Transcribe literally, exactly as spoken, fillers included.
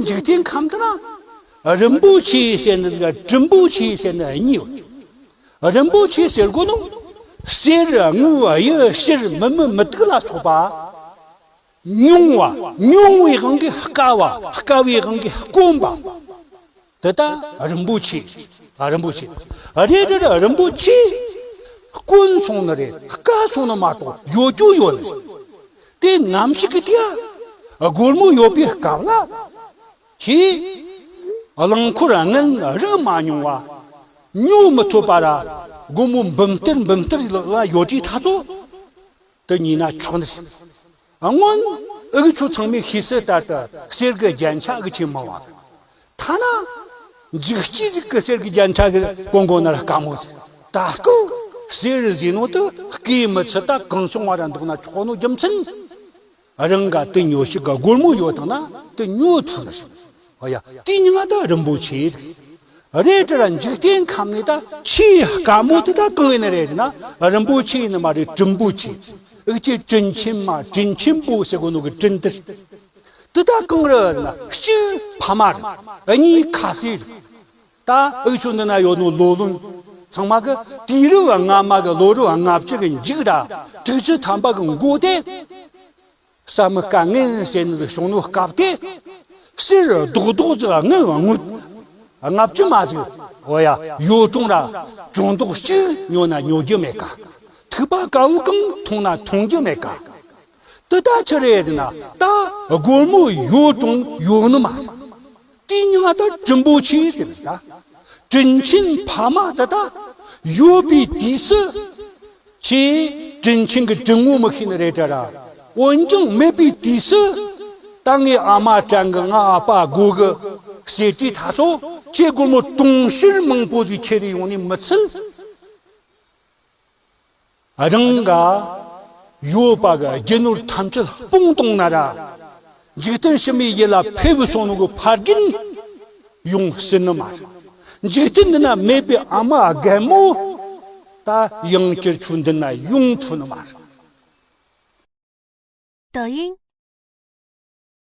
འཇིག་རྟེན་ཁམས་དེ་ན་རིན་པོ་ཆེ་ཟེར་ནི་དང་བྲིན་པོ་ཆེ་ཟེར་ནི་གཉིས་ཡོད། རིན་པོ་ཆེ་ཟེར་གོ་ནོ། གསེར་དངུལ་གཡུ་བྱུར་མུ་མེད་མུ་ཏིག་ལ་སོགས་པ། ཉུང་བ། ཉུང་བའི་དབང་གིས་དཀའ་བ། དཀའ་བའི་དབང་གིས་དཀོན་པ། དེ་ད་རིན་པོ་ཆེ། རིན་པོ་ཆེ། རེད་རེད། རིན་པོ་ཆེ་དཀོན་སོང་ནི་རེད། དཀའ་སོང་ནི་མ་གཏོགས་ཡོད་རྒྱུ་ཡོད་ནི་རེད། དེ་ནམ་ཞིག་གི་དུས་སྒོར་མོ་ཡོད་པའི་སྐབས་ལ། ཁྱེད་རླངས་འཁོར་སྔོན་རིག་མ་མྱོང་བ། ཉོ་མི་ཐུབ་པ་ར། སྒོར་མོ་འབུམ་གཏེར་འབུམ་གཏེར་ལག་ལ་ཡོད་དུས་ཐ་ཚོ། དེ་ཉོས་ན་ཆོག་ནི་རེད། སྔོན་འུ་ཆོ་ཚང་མས་ཤེས་གསལ་ལྟར་དུ་གསེར་གྱི་རྒྱན་ཆ་འུ་ཆོས་མང་བ། ཐ་ན་འཇིག་སྐྱེས་ཟིག་གི་གསེར་གྱི་རྒྱན་ཆ་གི་གོན་གོ་ན་ར་དཀའ་མོ་ཟིག་ད་སྐུ་གསེར་ཟེར་ནོ་དེ་སྐུའི་མི་ཚད་ད་གང་བྱུང་བ་ར་འདུག་ན་ཆོག་ནོ་རྒྱུ་མཚན། རང་ག་དེ་ཉོ་ཤི་ག་སྒོར་མོ་ཡོད་དང་ན་དེ་ཉོ་ཐུབ་ནི་རེད། ཨོ་ཡ། དེ་ཉིད་ང་ད་རིན་པོ་ཆེ་རེད། རེད་དྲ་འཇིག་རྟེན་ཁམས་ནས་ད་ཆེས་དཀའ་མོ་དེ་ད་གང་ཡིན་ནི་རེད་ཟེར་ན། རིན་པོ་ཆེ་ཡིན་ནི་མ་རེད། བྲིན་པོ་ཆེ། འུ་ཆོས་དྲིན་ཆེན་མ་དྲིན་ཆེན་པོ་ཟེར་གོ་ནོ་གི་དྲིན་དེ། དེ་ད་གང་རེད་ཟེར་ན། གཅིག་ཕ་མ་རེད། གཉིས་ཁ་ཟས་རེད། ད་འུ་ཆོ་འདི་ན་ཡོད་ནོ་ལོ་ལོན་ཚང་མ་གི་དུས་རབས་སྔ་མ་གི་ལོ་རབས་ལྔ་བཅུ་གི་མཇུག་ར་དྲུག་ཅུ་ཐམ་པ་གི་འགོ་དེ། བསམ་དཀའ་ངལ་ཟེར་ནི་བྱུང་ནོ་སྐབས་དེ། གསེར་རྡོག་རྡོག་ཟིག་དངུལ་དངུལ་ལྔ་བཅུ་མ་ཟིག་ཨོ་ཡ། ཡོད་གྲོང་ར་ཇོང་རྡོག་གཅིག་ཉོ་ན་ཉོ་རྒྱུ་མེད་ཀ། ཐིགས་པ་དཀར་བོ་གང་འཐུང་ན་འཐུང་རྒྱུ་མེད་ཀ། དེ་ད་ཆི་རེད་ཟེར་ན། ད་སྒོར་མོ་ཡོད་གྲོང་ཡོད་ནི་མ་རེད། དེ་ཉིད་ང་ད་དྲིན་པོ་ཆེ་ཟེར་ནི་ད། དྲིན་ཆེན་ཕ་མ་དེ་ད་ཡོད་པའི་དུས་སུ། ཁྱེད་དྲིན་ཆེན་གྱི་དྲིན་ངོ་མི་ཤེས་ནི་རེད་དྲ་ར། འོན་ཀྱང་མེད་པའི་དུས་སུ། ད་ངའི་ཨ་མ་དྲན་གི། ང་ཨ་ཕ་དགོས་གི་ཟེར་དུས་ཐ་ཚོ། ཁྱེད་སྒོར་མོ་དུང་ཕྱུར་མང་པོ་ཟིག་ཁྱེར་རེ་ཡོང་ནི་མི་ཚད། རང་ག་ཡོད་པ་གི་རྒྱུ་ནོར་ཐམས་ཅད་སྤུངས་གཏོང་ན་ར། འཇིག་རྟེན་ཕྱི་མའི་ཡུལ་ལ་ཕེབས་སོང་ནོ་གི་ཕ་རྒན་ཡོང་སྲིད་ནི་མ་རེད། འཇིག་རྟེན་འདི་ན་མེད་པའི་ཨ་མ་རྒན་མོ་ད་ཡང་བསྐྱར་ཁྱོད་འདི་ན་ཡོང་ཐུབ་ནི་མ་རེད། 抖音